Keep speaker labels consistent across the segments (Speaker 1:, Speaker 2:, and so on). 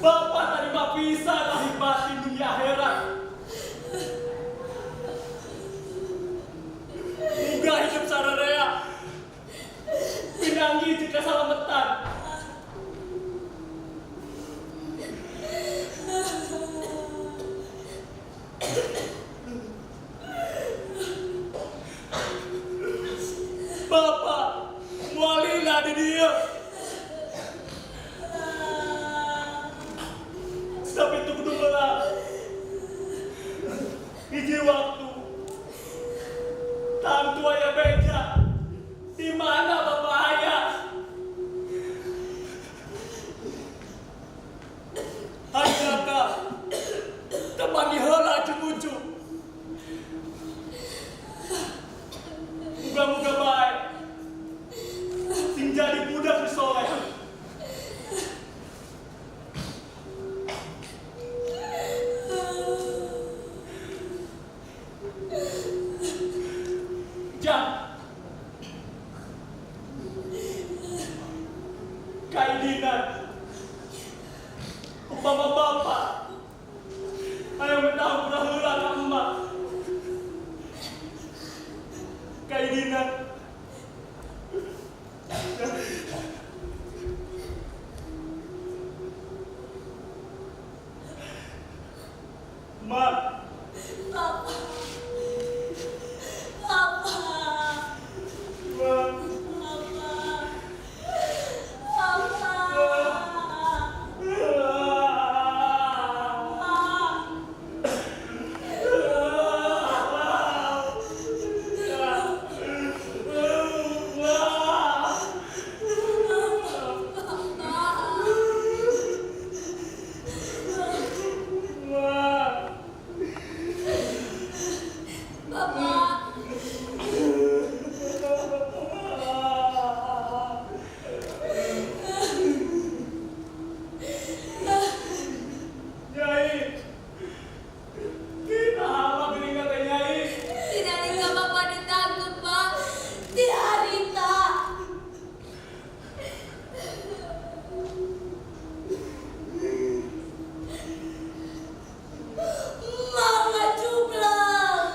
Speaker 1: Bapak tarima pisan lahir batin dunia akhirat. Muga hidup sararea. Pinanggih jeung kasalametan. Bapak moal lila di dieu. Tapi itu kudu melang. Hiji waktu. Tangtu aya beja. Di mana Bapak aya? Ayeuna tepangi heula jeung Ucu. Muga-muga bae. Sing jadi budak nu soleh. Jang. Kaidinan. Upama bapak hayang minta hampura heula ka emak. Kaidinan. Mak.
Speaker 2: Papa. Papa.
Speaker 1: Mak.
Speaker 2: Papa. Papa. Papa.
Speaker 1: Nyai, kita apa geuningan teh, Nyai?
Speaker 2: Tidak hingga Bapak ditangkap, Pak. Di harita. Mama cuplang.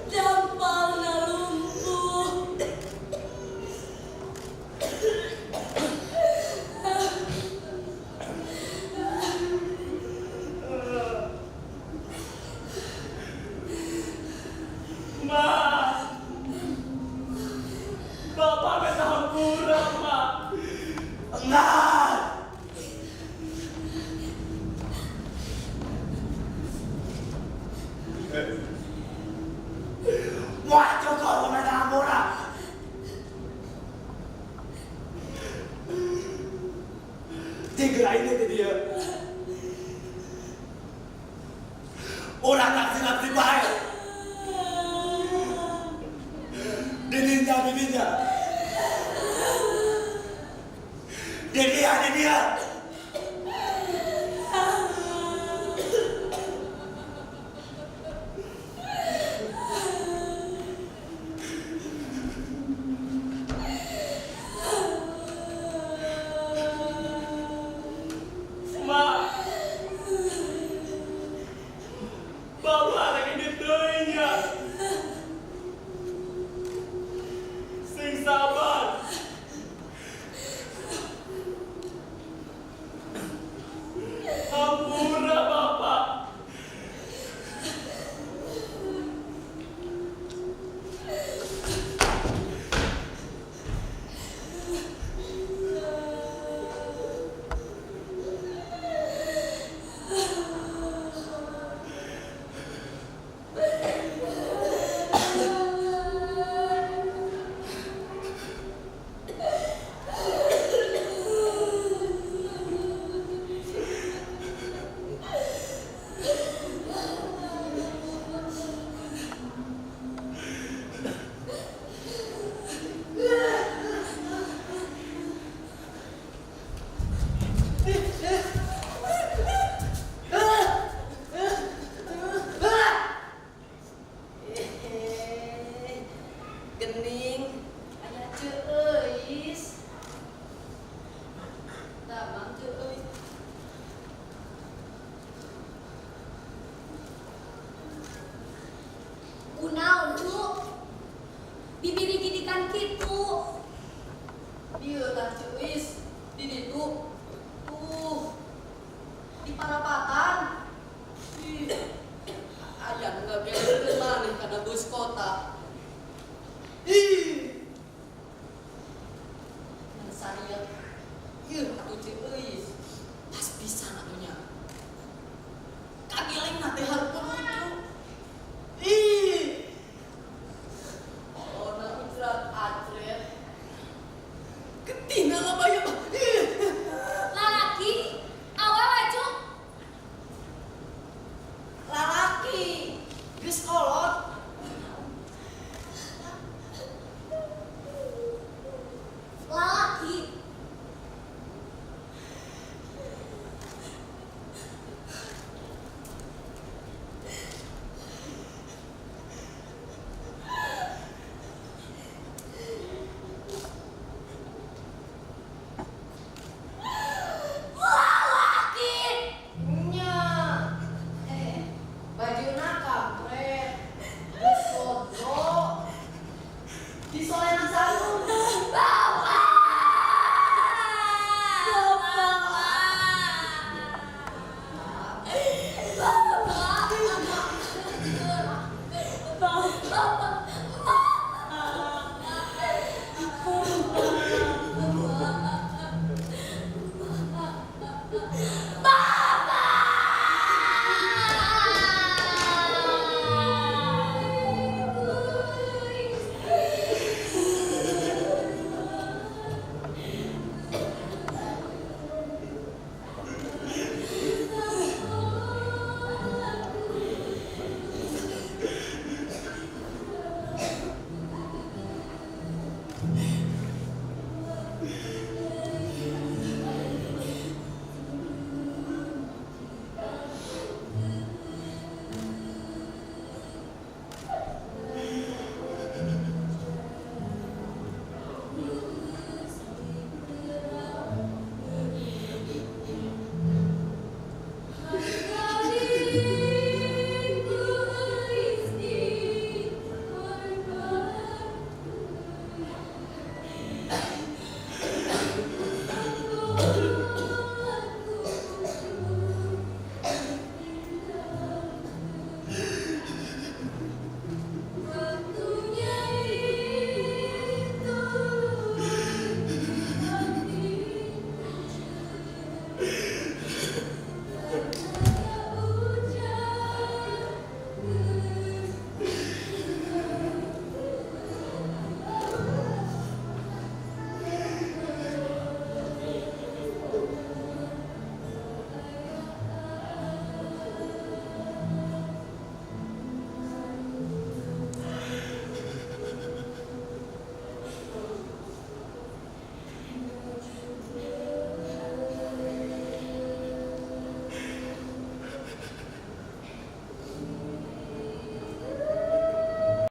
Speaker 2: Dampalna lumpuh.
Speaker 1: Ma, Bapak minta hampura, Ma.
Speaker 3: Enggak. Wah, cukup minta hampura. Tiga ini tadi dia. Orang naksi-naksi baik. Didinya, didinya. Didia, didia.